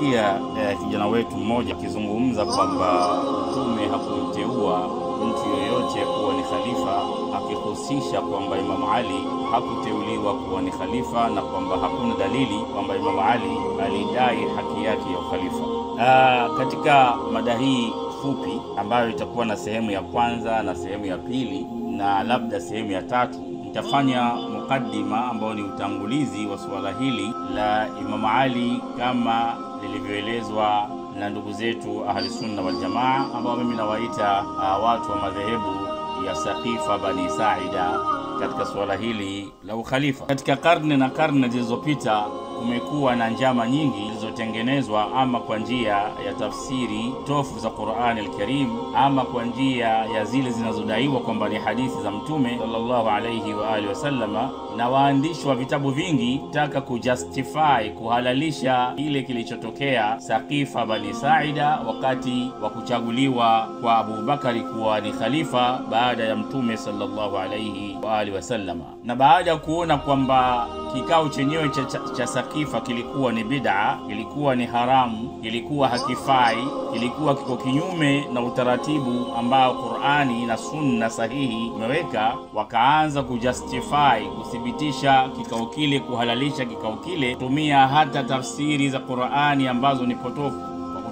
Nimemsikia kijana wetu mmoja akizungumza kwamba Mtume hakumteua mtu yoyote kuwa ni khalifa, akihusisha kwamba Imam Ali hakuteuliwa kuwa ni khalifa na kwamba hakuna dalili kwamba Imam Ali alidai haki yake ya ukhalifa. Katika mada hii fupi ambayo itakuwa na sehemu ya kwanza na sehemu ya pili na labda sehemu ya tatu, nitafanya mukaddima ambao ni utangulizi wa suala hili la Imam Ali kama lilivyoelezwa na ndugu zetu Ahli Sunna wal Jamaa, ambao mimi nawaita watu wa madhehebu ya Saqifa Bani Saida katika suala hili la ukhalifa. Katika karne na karne zilizopita kumekuwa na njama nyingi zilizotengenezwa ama kwa njia ya tafsiri tofu za Qur'an al-Karim ama kwa njia ya zile zinazodaiwa kwamba ni hadithi za Mtume sallallahu alayhi wa alihi wasallama, na waandishi wa vitabu vingi taka kujustify, kuhalalisha ile kilichotokea Saqifa Bani Saida wakati wa kuchaguliwa kwa Abu Bakari kuwa ni khalifa baada ya Mtume sallallahu alayhi wa alihi wasallama. Na baada ya kuona kwamba kikao chenyewe cha Saqifa kilikuwa ni bid'a, kilikuwa ni haramu, kilikuwa hakifai, kilikuwa kiko kinyume na utaratibu ambao Qur'ani na Sunna sahihi imeweka, wakaanza kujustify, kuthibitisha kikao kile, kuhalalisha kikao kile, tumia hata tafsiri za Qur'ani ambazo ni potofu,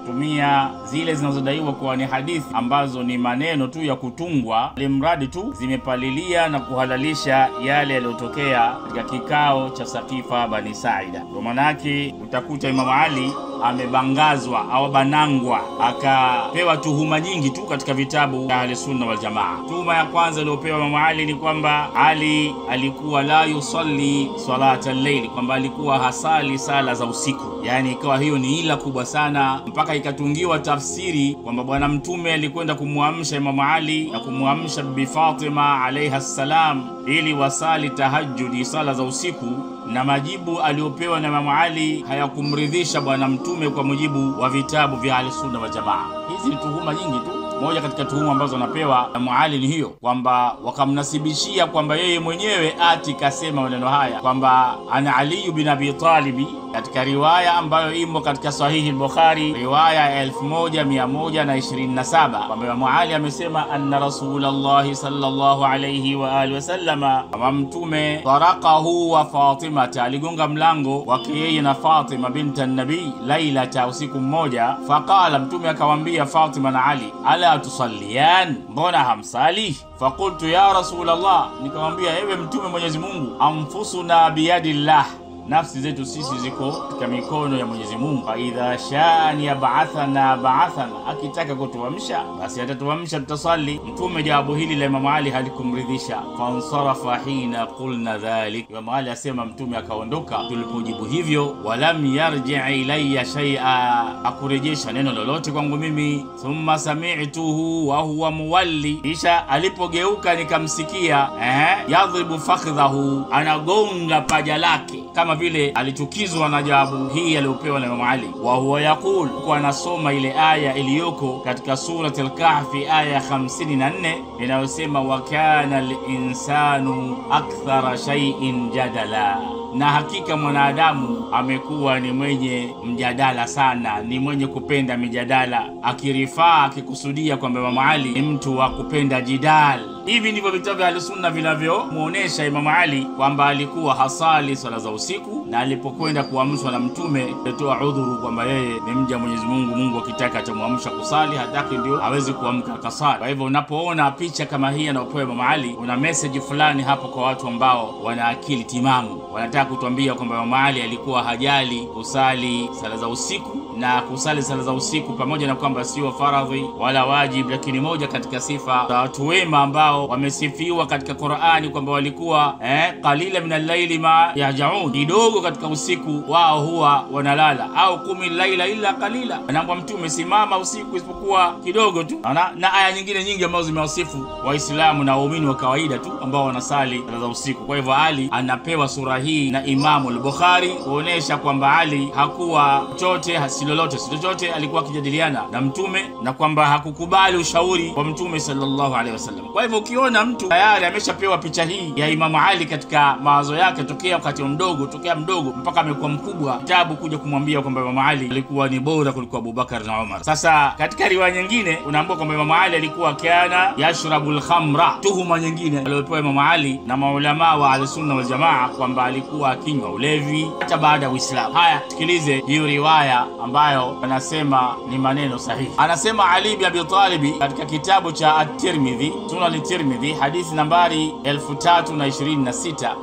tumia zile zinazodaiwa kuwa ni hadithi ambazo ni maneno tu ya kutungwa, limradi tu zimepalilia na kuhalalisha yale yaliyotokea katika kikao cha Saqifa Bani Saida. Kwa maana yake utakuta Imam Ali amebangazwa au banangwa, akapewa tuhuma nyingi tu katika vitabu vya Ahli Sunna wal Jamaa. Tuhuma ya kwanza iliyopewa Imam Ali ni kwamba Ali alikuwa la yusalli salata al-layl, kwamba alikuwa hasali sala za usiku. Yani ikawa hiyo ni ila kubwa sana, mpaka ikatungiwa tafsiri kwamba bwana Mtume alikwenda kumuamsha Imam Ali na kumuamsha Bibi Fatima alayha salam ili wasali tahajjudi, sala za usiku, na majibu aliyopewa na Imam Ali hayakumridhisha bwana Mtume kwa mujibu wa vitabu vya Ahli Sunna wal Jamaa. Hizi ni tuhuma nyingi tu. Moja katika tuhuma ambazo anapewa Imam Ali ni hiyo, kwamba wakamnasibishia kwamba yeye mwenyewe ati kasema maneno haya kwamba ana Ali bin Abi Talib, katika riwaya ambayo imo katika Sahihi al-Bukhari, riwaya ya 1127, kwamba Imam Ali amesema anna Rasulullah sallallahu alayhi wa alihi wasallama, kama Mtume tarakahu wa Fatima, aligonga mlango wake yeye na Fatima binti an-Nabii lailata, usiku mmoja. Faqala, Mtume akamwambia Fatima na Ali, ala tusalliyan, mbona hamsali? Faqultu ya Rasulullah, nikamwambia ewe Mtume Mwenyezi Mungu, anfusuna biyadillah, nafsi zetu sisi ziko katika mikono ya Mwenyezi Mungu. Fa idha sha'an yab'athana ba'athana, akitaka kutuamsha basi atatuamsha, tutasali. Mtume jawabu hili la Imam Ali halikumridhisha. Fansarafa hina qulna dhalik, Imam Ali asema Mtume akaondoka tulipojibu hivyo. Walam yarji' ilayya shay'a, akurejesha neno lolote kwangu mimi. Thumma sami'tuhu wa huwa muwalli, kisha alipogeuka nikamsikia yadhribu fakhdhahu, anagonga paja lake, kama vile alichukizwa na jawabu hii aliyopewa na Imam Ali. Wa huwa yaqul, kwa anasoma ile aya iliyoko katika Surat al-Kahfi aya 54 inayosema wa kana al-insanu akthara shay'in jadala, na hakika mwanadamu amekuwa ni mwenye mjadala sana, ni mwenye kupenda mijadala, akirifaa akikusudia kwamba Imam Ali ni mtu wa kupenda jidal. Hivi ndivyo vitabu vya Ahli-Sunna vinavyomuonesha Imam Ali kwamba alikuwa hasali swala za usiku, na alipokwenda kuamshwa na Mtume alitoa udhuru kwamba yeye ni mja Mwenyezi Mungu, Mungu akitaka atamuamsha kusali, hataki ndio hawezi kuamka akasali. Kwa hivyo unapoona picha kama hii anayopewa Imam Ali, una message fulani hapo kwa watu ambao wana akili timamu. Wanataka kutuambia kwamba Imam Ali alikuwa hajali kusali sala za usiku, na kusali sala za usiku pamoja na kwamba sio faradhi wala wajib, lakini moja katika sifa za watu wema ambao wamesifiwa katika Qur'ani kwamba walikuwa qalila min al-layli ma yahjaun, kidogo katika usiku wao huwa wanalala, au kumi laila illa qalila, anaomba Mtume simama usiku isipokuwa kidogo tu. Na aya nyingine nyingi ambazo zimewasifu Waislamu na waumini wa kawaida tu ambao wanasali sala za usiku. Kwa hivyo Ali anapewa sura hii na Imamu al-Bukhari kuonesha kwamba Ali hakuwa chochote, lolote, si chochote alikuwa akijadiliana na Mtume, na kwamba hakukubali ushauri wa Mtume sallallahu alaihi wasallam. Kwa hivyo ukiona mtu tayari ameshapewa picha hii ya Imam Ali katika mawazo yake tokea wakati mdogo, tokea mdogo mpaka amekuwa mkubwa, kitabu kuja kumwambia kwamba Imam Ali alikuwa ni bora kuliko Abubakar na Umar. Sasa katika riwaya nyingine unaambiwa kwamba Imam Ali alikuwa kana yashrabul khamra. Tuhuma nyingine aliyopewa Imam Ali na maulama wa Ahlusunna wal Jamaa kwamba alikuwa akinywa ulevi hata baada ya Uislamu. Haya, sikilize hiyo riwaya ambayo anasema ni maneno sahihi. Anasema Ali bin Abi Talib katika kitabu cha At-Tirmidhi, Sunan At-Tirmidhi, hadithi nambari 3026,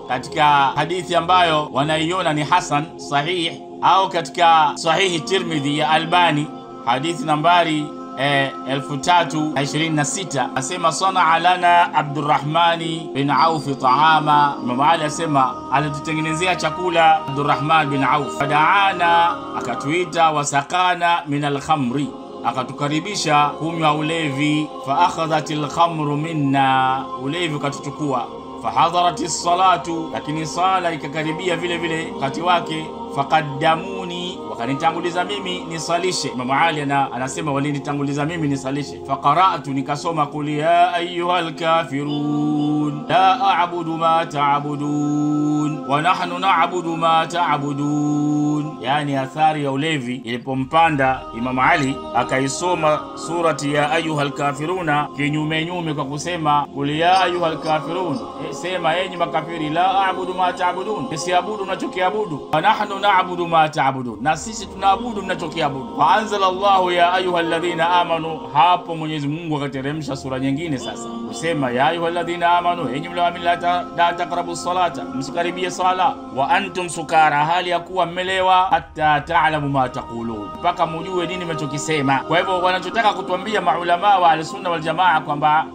katika hadithi ambayo wanaiona ni hasan sahih, au katika sahihi Tirmidhi ya Albani hadithi nambari 3026, asema sanaa lana Abdurrahman bin Auf taama. Imam Ali asema alitutengenezea chakula Abdurrahman bin Auf. Fadaana, akatuita, wasakana min alkhamri, akatukaribisha kunywa ulevi. Fa akhadhat alkhamru minna, ulevi ukatuchukua. Fahadharat as-salatu, lakini sala ikakaribia vile vile wakati wake. Faqaddamuni, wakanitanguliza mimi nisalishe. Imam Ali anasema walinitanguliza mimi nisalishe. Faqara'tu, nikasoma qul ya ayyuhal kafirun la a'budu ma ta'budun wa nahnu na'budu ma ta'budun. Yani athari ya ulevi ilipompanda Imam Ali akaisoma surati ya ayyuhal kafiruna kinyume nyume kwa kusema qul ya ayyuhal kafirun, sema enyi makafiri, la a'budu ma ta'budun, nisiabudu mnachokiabudu, wa nahnu na'budu ma ta'budun, na sisi tunaabudu mnachokiabudu. Fa anzala Allahu ya ayyuhalladhina amanu, hapo Mwenyezi Mungu akateremsha sura nyingine sasa kusema ya ayyuhalladhina amanu, enyi mlioamini, la taqrabu salata, msikaribie sala, wa antum sukara, hali ya kuwa mmelewa, hatta ta'lamu ma taqulun, mpaka mjue nini mnachokisema. Kwa hivyo wanachotaka kutuambia maulama wa Ahlusunna wal Jamaa kwamba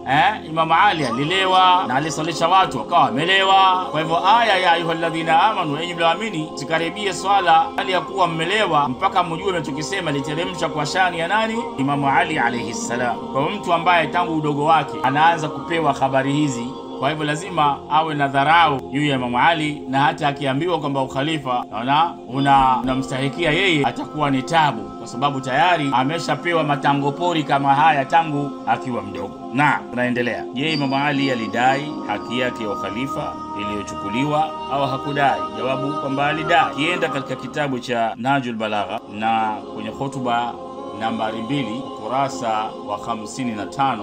Imam Ali alilewa na alisalisha watu wakawa wamelewa. Kwa hivyo aya ya ayyuhalladhina amanu, enyi mlioamini, msikaribie swala hali ya kuwa mmelewa mpaka mjue mnachokisema, literemsha kwa shani ya nani? Imam Ali alayhi salam. Kwa mtu ambaye tangu udogo wake anaanza kupewa habari hizi, kwa hivyo lazima awe na dharau juu ya Imam Ali, na hata akiambiwa kwamba ukhalifa naona unamstahikia yeye, atakuwa ni tabu, kwa sababu tayari ameshapewa matango pori kama haya tangu akiwa mdogo. Na tunaendelea. Je, Imam Ali alidai haki yake ya ukhalifa iliyochukuliwa au hakudai? Jawabu kwamba alidai. Kienda katika kitabu cha Nahjul Balagha na kwenye hotuba nambari 2 ukurasa wa 55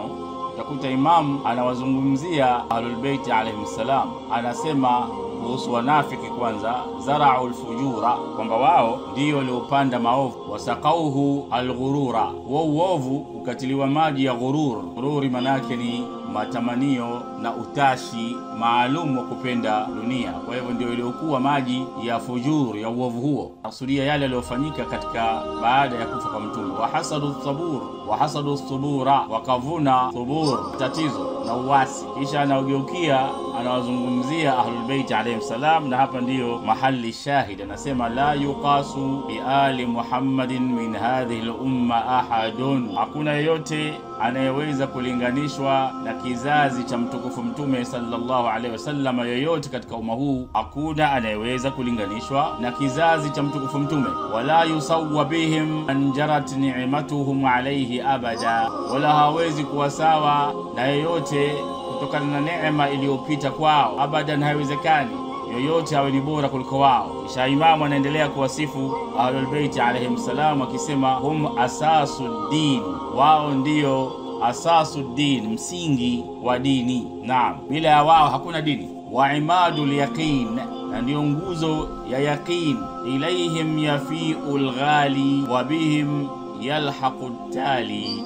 utakuta Imam anawazungumzia Ahlul Bait alayhim salam. Anasema kuhusu wanafiki kwanza, zara'ul fujura, kwamba wao ndio waliopanda maovu, wasaqauhu alghurura, wa uovu ukatiliwa maji ya ghurur. Ghururi manake ni matamanio na utashi maalum wa kupenda dunia. Kwa hivyo ndio iliyokuwa maji ya fujur, ya uovu huo, asulia yale yaliyofanyika katika baada ya kufa kwa Mtume. Wahasadu thabur, wahasadu thubura, wakavuna thubur, tatizo na uasi. Kisha anaogeukia anawazungumzia Ahlul Bait alayhim salam, na hapa ndiyo mahali shahid. Anasema la yuqasu bi ali Muhammadin min hadhihi al-umma ahadun, hakuna yeyote anayeweza kulinganishwa na kizazi cha mtukufu Mtume sallallahu alaihi wasallam. Yoyote katika umma huu hakuna anayeweza kulinganishwa na kizazi cha mtukufu Mtume. Wala yusawwa bihim an jarat ni'matuhum alayhi abada, wala hawezi kuwa sawa na yeyote kutokana na neema iliyopita kwao, abadan, haiwezekani yoyote awe ni bora kuliko wao. Kisha imamu anaendelea kuwasifu Ahlul Bait alayhim salam akisema hum asasuddin, wao ndio asasuddin, msingi wa dini. Naam, bila ya wao hakuna dini. Wa imadul yaqin, na ndio nguzo ya yaqin. Ilaihim yafiul ghali wa bihim yalhaqu tali,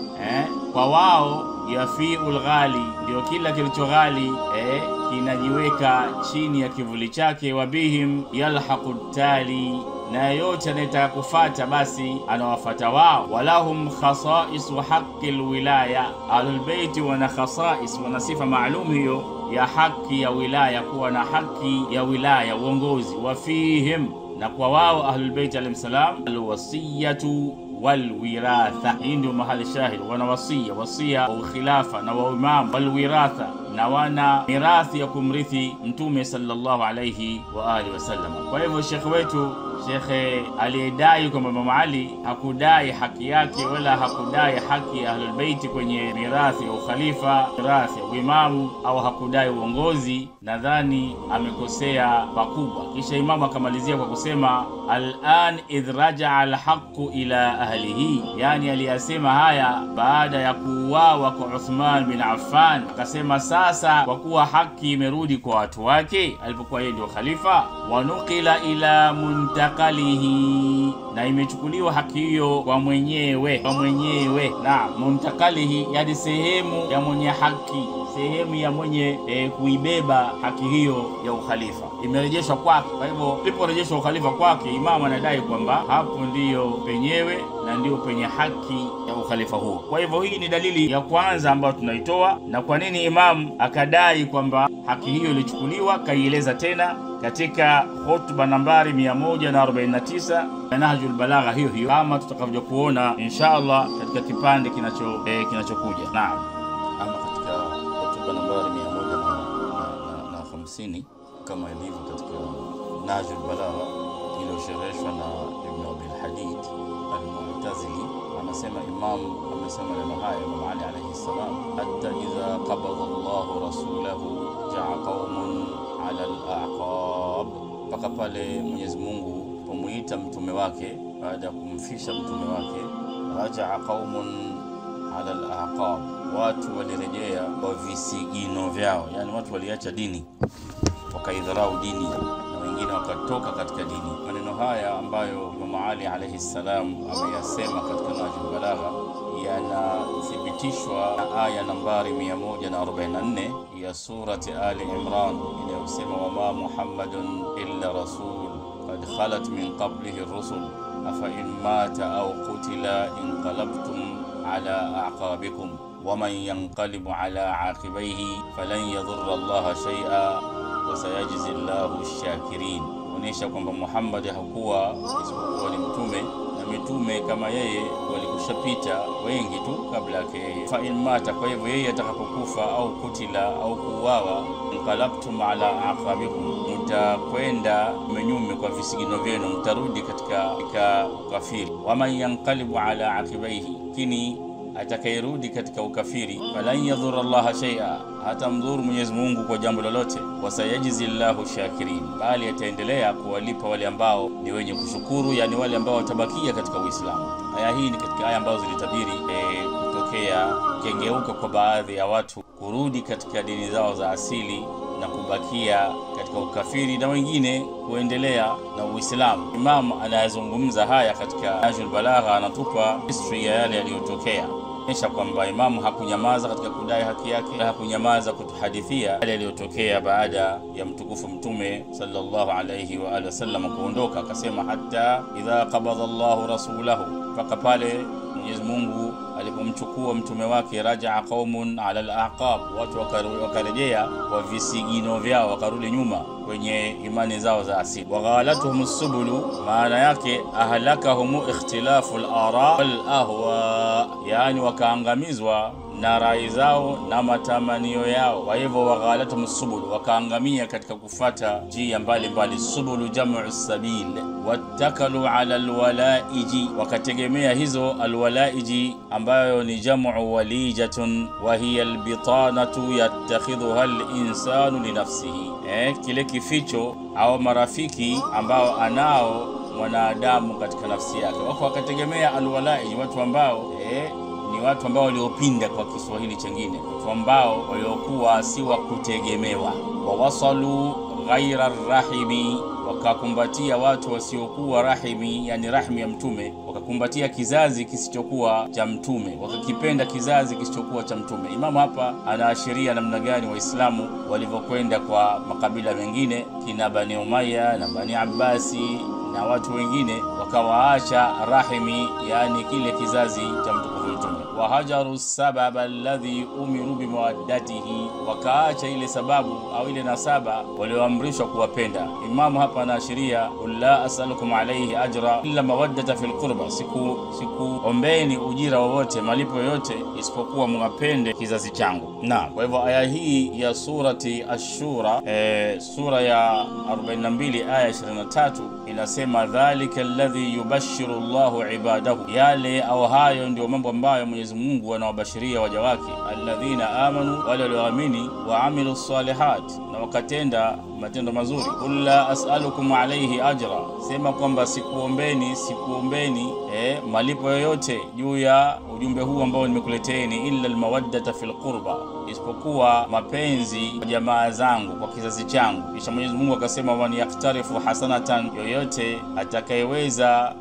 kwa wao yafiul ghali, ndio kila kilicho ghali kinajiweka chini ya kivuli chake. Wa bihim yalhaqu tali, na yote anayetaka kufuata basi anawafata wao. Walahum khasaisu haqqil wilaya, Ahlul Bait wana khasais, wana sifa maalum hiyo ya haki ya wilaya, kuwa na haki ya wilaya, uongozi. Wa fihim, na kwa wao Ahlul Bait alayhim salam, alwasiyatu walwiratha. Hii ndio mahali shahid, wana wasia, wasia wa khilafa na wa imam, walwiratha, na wana mirathi ya kumrithi Mtume sallallahu alayhi wa alihi wasallam. Kwa hivyo Sheikh wetu Shekhe aliyedai kwamba Imam Ali hakudai haki yake wala hakudai haki ya Ahlul Bait kwenye mirathi ya ukhalifa, mirathi ya uimamu, au hakudai uongozi, nadhani amekosea pakubwa. Kisha imamu akamalizia kwa kusema al-an idh raja'a al-haqqu ila ahlihi, yani aliyasema haya baada ya kuuawa kwa Uthman bin Affan. Akasema sasa kwa kuwa haki imerudi kwa watu wake alipokuwa yeye ndio khalifa, wanukila ila muntakalihi, na imechukuliwa haki hiyo kwa mwenyewe, kwa mwenyewe. Na muntakalihi yani sehemu ya mwenye haki, sehemu ya mwenye kuibeba haki hiyo ya ukhalifa imerejeshwa kwake. Kwa hivyo iliporejeshwa ukhalifa kwake, imamu anadai kwamba hapo ndiyo penyewe na ndiyo penye haki ya ukhalifa huo. Kwa hivyo hii ni dalili ya kwanza ambayo tunaitoa, na kwa nini imamu akadai kwamba haki hiyo ilichukuliwa, kaieleza tena katika hotuba nambari 149 ya Nahjul Balagha hiyo hiyo, kama tutakavyo kuona inshallah katika kipande kinachokuja. Naam, ama katika hotuba nambari 150 kama ilivyo katika Nahjul Balagha iliyoshereheshwa na Ibn Abi al-Hadid al-Mu'tazili, anasema imam amesema maneno haya Imam Ali alayhi salam, hatta idha qabada Allahu rasulahu ja'a qaumun ala al-aqab, mpaka pale Mwenyezi Mungu pomuita mtume wake baada ya kumfisha mtume wake, raja'a qaumun ala al-aqab, watu walirejea kwa visigino vyao, yani watu waliacha dini wakaidharau dini na wengine wakatoka katika dini. Maneno haya ambayo Imam Ali alayhi salam ameyasema katika Nahjul Balagha yanathibitishwa na aya nambari 144 ya surati Ali Imran inayosema wama Muhammadun illa rasul qad khalat min qablihi ar-rusul afa in mata aw qutila inqalabtum ala a'qabikum waman yanqalibu ala aqibaihi falan yadhurra Allaha shay'a wa sayajzi Allahu ash-shakirin. Kuonesha kwamba Muhammad hakuwa isipokuwa ni mtume, na mitume kama yeye walikushapita wengi tu kabla yake yeye. Fa in mata, kwa hivyo yeye atakapokufa au kutila au kuuawa, inqalabtum ala aqabikum, mtakwenda menyume kwa visigino vyenu, mtarudi katika ukafiri. Waman yanqalibu ala aqibaihi, kini atakayerudi katika ukafiri, falan yadhurra Allaha shay'a, hatamdhuru Mwenyezi Mungu kwa jambo lolote, wasayajizi Allahu shakirin, bali ataendelea kuwalipa wale ambao ni wenye kushukuru, yani wale ambao watabakia katika Uislamu. Aya hii ni katika aya ambazo zilitabiri kutokea kengeuka kwa baadhi ya watu kurudi katika dini zao za asili na kubakia katika ukafiri na wengine kuendelea na Uislamu. Imam anayazungumza haya katika Nahjul Balagha, anatupa history ya yale yaliyotokea, kisha kwamba imamu hakunyamaza katika kudai haki yake, hakunyamaza kutuhadithia yale yaliyotokea baada ya mtukufu mtume sallallahu alayhi wa alihi wasallam kuondoka. Akasema hatta idha qabada Allahu rasulahu, mpaka pale Mwenyezi Mungu alipomchukua mtume wake, rajaa qaumun ala al-aqab, watu wakarejea kwa visigino vyao, wakarudi nyuma kwenye imani zao za asili. Waghalatuhum subulu, maana yake ahlakahum ikhtilafu al-ara wal ahwa, yani wakaangamizwa na rai zao na matamanio yao. Kwa hivyo waghalatuhum subulu, wakaangamia katika kufata njia mbalimbali. Subulu jam'u sabil. Wattakalu ala alwalaiji, wakategemea hizo alwalaiji ambayo ni jam'u walijatun wa hiya albitanatu yattakhidhuha alinsanu li nafsihi, kile kificho au marafiki ambao anao mwanadamu katika nafsi yake. Wako wakategemea alwalaiji, watu ambao ni watu ambao waliopinda kwa Kiswahili chengine, watu ambao waliokuwa si wa kutegemewa. Wawasalu ghaira rahimi, wakakumbatia watu wasiokuwa rahimi, yani rahmi ya mtume, wakakumbatia kizazi kisichokuwa cha mtume, wakakipenda kizazi kisichokuwa cha mtume. Imamu hapa anaashiria namna gani Waislamu walivyokwenda kwa makabila mengine, kina Bani Umayya na Bani Abbasi na watu wengine, wakawaacha rahimi, yani kile kizazi cha mtukufu mtume. Wahajaru sababa alladhi umiru bimawaddatihi, wakaacha ile sababu au ile nasaba walioamrishwa kuwapenda. Imamu hapa anaashiria qul la as'alukum alayhi ajra illa mawaddata fil qurba, sikuombeni ujira wowote, malipo yoyote, isipokuwa mwapende kizazi changu. Na kwa hivyo aya hii ya surati Ash-Shura, sura ya 42 aya 23 inasema dhalika alladhi yubashiru Allahu ibadahu, yale au hayo ndio mambo ambayo Mwenyezi Mungu anawabashiria waja wake, alladhina amanu, wale walioamini, wa amilu salihat, na wakatenda matendo mazuri. Qul la as'alukum alayhi ajra, sema kwamba sikuombeni malipo yoyote juu ya ujumbe huu ambao nimekuleteeni, illa almawaddata fil qurba, isipokuwa mapenzi kwa jamaa zangu, kwa kizazi changu. Kisha Mwenyezi Mungu akasema man yaktarifu hasanatan, yoyote atakayeweza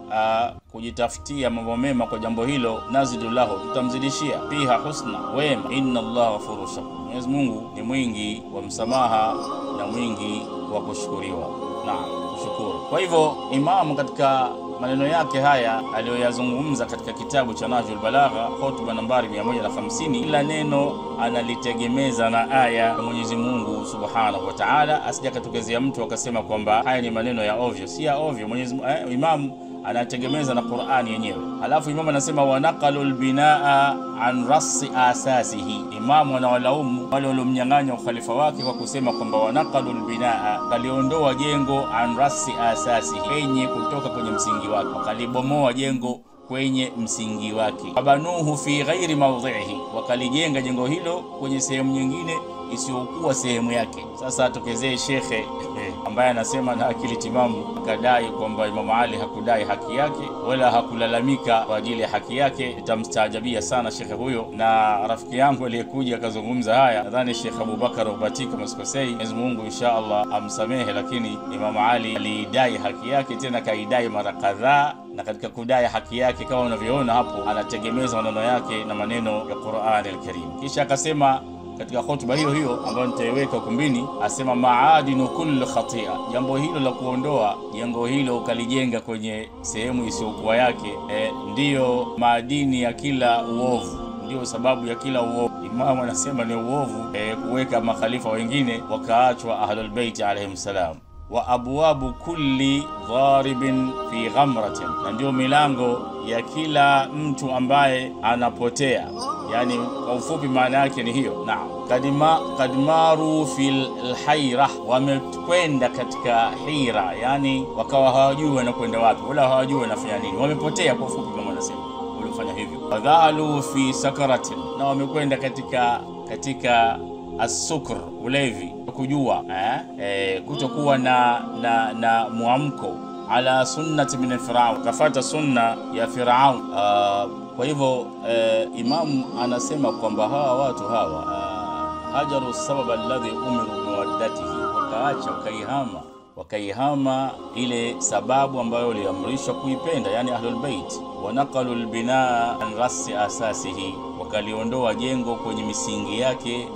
kujitafutia mambo mema kwa jambo hilo, nazidu lahu, tutamzidishia, fiha husna, wema, inna Allaha ghafurur shakur, Mwenyezi Mungu ni mwingi wa msamaha na mwingi wa kushukuriwa. Naam, kushukuru. Kwa hivyo Imamu katika maneno yake haya aliyoyazungumza katika kitabu cha Nahjul Balagha, hotuba nambari 150, kila neno analitegemeza na aya ya Mwenyezi Mungu Subhanahu wa Ta'ala, asijakatokezea mtu akasema kwamba haya ni maneno ya ovyo. Si ya ovyo, Mwenyezi Imamu anategemeza na Qur'ani yenyewe. Halafu Imamu anasema wanaqalul binaa an rasi asasihi. Imamu anawalaumu wale waliomnyang'anya ukhalifa wake kwa kusema kwamba wanaqalul binaa, kaliondoa jengo an rasi asasihi, yenye kutoka kwenye msingi wake, wakalibomoa jengo kwenye msingi wake. Wabanuhu fi ghairi mawdhihi, wakalijenga jengo hilo kwenye sehemu nyingine isiyokuwa sehemu yake. Sasa atokezee shekhe ambaye anasema na akili timamu akadai kwamba Imam Ali hakudai haki yake wala hakulalamika kwa ajili ya haki yake, itamstaajabia sana shekhe huyo. Na rafiki yangu aliyekuja akazungumza haya, nadhani Sheikh Abubakar Ubati kama sikosei, Mwenyezi Mungu insha Allah amsamehe, lakini Imam Ali alidai haki yake, tena kaidai mara kadhaa, na katika kudai haki yake kama unavyoona hapo anategemeza maneno yake na maneno ya Qur'an al-Karim. Kisha akasema katika hotuba hiyo hiyo ambayo nitaiweka ukumbini, asema maadinu kulli khatia, jambo hilo la kuondoa jengo hilo ukalijenga kwenye sehemu isiyokuwa yake, ndiyo maadini ya kila uovu, ndiyo sababu ya kila uovu. Imamu anasema ni uovu kuweka makhalifa wengine wakaachwa Ahlul Bait alayhim salam. Wa abwabu kulli dharibin fi ghamratin, na ndio milango ya kila mtu ambaye anapotea. Yani kwa ufupi maana yake ni hiyo. Naam, kadmaru fil haira, wamekwenda katika hira, yani wakawa hawajui wanakwenda wapi wala hawajui wanafanya nini, wamepotea kwa ufupi kama wanasema walifanya hivyo. Wadhalu fi sakaratin, na wamekwenda katika asukr, ulevi, kujua kutokuwa na muamko, ala sunnati min Firaun, kafata sunna ya Firaun. Kwa hivyo Imamu anasema kwamba hawa watu hawa hajaru sababa alladhi umiru bimawaddatihi, wakaacha wakaihama ile sababu ambayo waliamrishwa kuipenda, yani Ahlul Bait. Wanaqalu albinaa an rasi asasihi, wakaliondoa jengo kwenye misingi yake,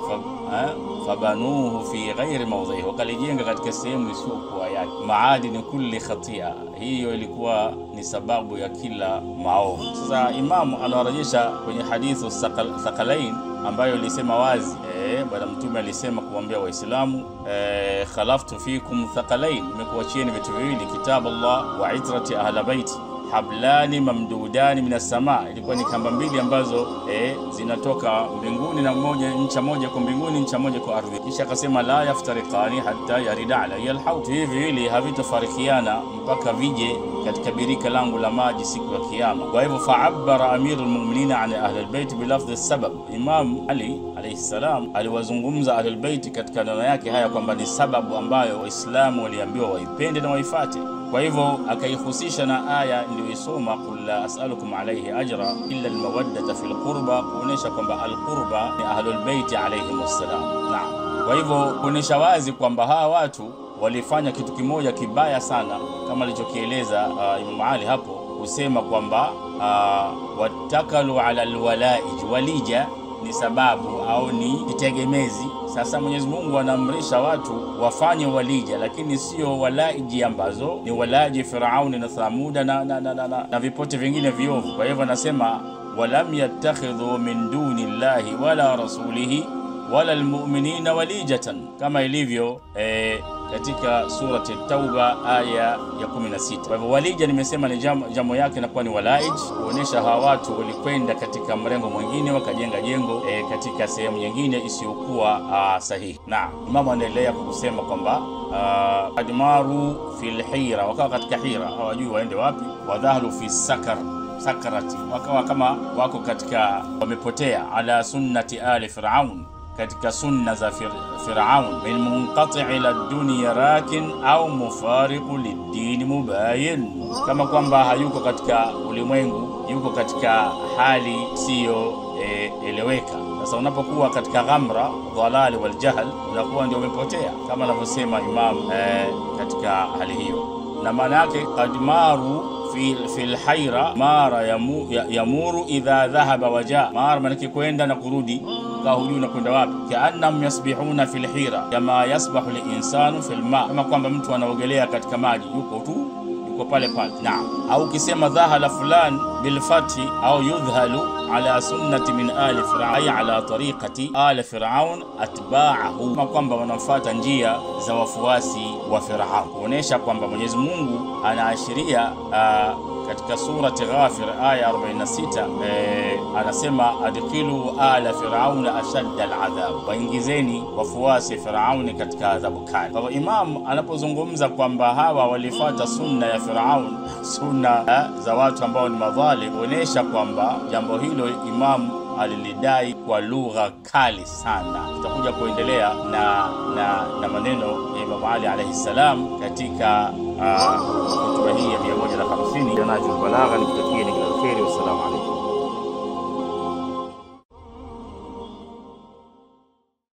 fabanuhu fi ghairi mawdhihi, wakalijenga katika sehemu isiyokuwa yake. Maadini kulli khatia, hiyo ilikuwa ni sababu ya kila maovu. Sasa Imamu anawarejesha kwenye hadithu Thaqalain ambayo ilisema wazi, Bwana Mtume alisema kuambia Waislamu, khalaftu fikum thaqalain, nimekuachieni vitu viwili, kitabu Allah wa itrati ahla baiti, hablani mamdudani minas samaa. Ilikuwa ni kamba mbili ambazo zinatoka mbinguni, na moja ncha moja kwa mbinguni, ncha moja kwa ardhi. Kisha akasema la yaftariqani hatta yarida alayya alhawd, hivi viwili havitofarikiana mpaka vije katika birika langu la maji siku ya kiyama. Kwa hivyo fa'abbara amirul mu'minin an ahli albayt bilafdh sabab, Imam Ali alayhi salam aliwazungumza ahli albayt katika neno yake haya kwamba ni sababu ambayo Waislamu waliambiwa waipende na waifate. Kwa hivyo akaihusisha na aya niliyoisoma, qul la as'alukum alayhi ajra illa almawaddata fil qurba, kuonesha kwamba alqurba ni ahlul bait alayhim assalam. Naam, kwa hivyo kuonesha wazi kwamba hawa watu walifanya kitu kimoja kibaya sana kama alichokieleza Imam Ali hapo, kusema kwamba watakalu ala alwalaij, walija ni sababu au ni kitegemezi. Sasa Mwenyezi Mungu anaamrisha watu wafanye walija, lakini sio walaiji ambazo ni walaji Firauni na Thamuda na vipote vingine viovu. Kwa hivyo anasema Walam yattakhidhu min duni llahi wala rasulihi wala almu'minina walijatan, kama ilivyo katika surati Tauba aya ya 16. Kwa hivyo walija nimesema ni jamo yake inakuwa ni walaij, kuonesha hawa watu walikwenda katika mrengo mwingine wakajenga jengo katika sehemu nyingine isiyokuwa sahihi. Na Imamu anaendelea kwa kusema kwamba admaru fil hira, wakawa katika hira, hawajui waende wapi. Wadhahlu fi sakar sakarati, wakawa kama wako katika wamepotea. Ala sunnati ali Firaun, katika sunna za Firaun. Min munqati ila dunya rakin au mufariqu lid-din mubayin, kama kwamba hayuko katika ulimwengu, yuko katika hali siyo eleweka. Sasa unapokuwa katika ghamra, dhalali wal jahl, unakuwa ndio umepotea, kama anavyosema Imam katika hali hiyo. Na maana yake qadmaru fi alhayra, mara yamuru idha dhahaba waja. Mara maana kwenda na kurudi, hujui na kwenda wapi. Kaannahum yasbihuna fil hira kama yasbahu al-insanu fil ma, kama kwamba mtu anaogelea katika maji, yuko tu yuko pale pale. Naam. Au ukisema dhahala fulan bil fathi au yudhhalu ala sunnati min ali fir'aun, ala tariqati ali fir'aun atba'ahu, kama kwamba wanafuata njia za wafuasi wa Firaun, kuonesha kwamba Mwenyezi Mungu anaashiria katika surati Ghafir aya 46, anasema adkhilu ala Firauna ashadda al'adhab, waingizeni wafuasi Firauni katika adhabu kali. Kwa hivyo Imam anapozungumza kwamba hawa walifuata sunna ya Firaun, sunna za watu ambao ni madhalim, kuonesha kwamba jambo hilo Imam alilidai kwa lugha kali sana. Tutakuja kuendelea na maneno ya Imam Ali alayhi salam katika hotuba hii ya 150 ya Nahjul Balagha. Nikutakie kila la kheri, wassalamu alaykum.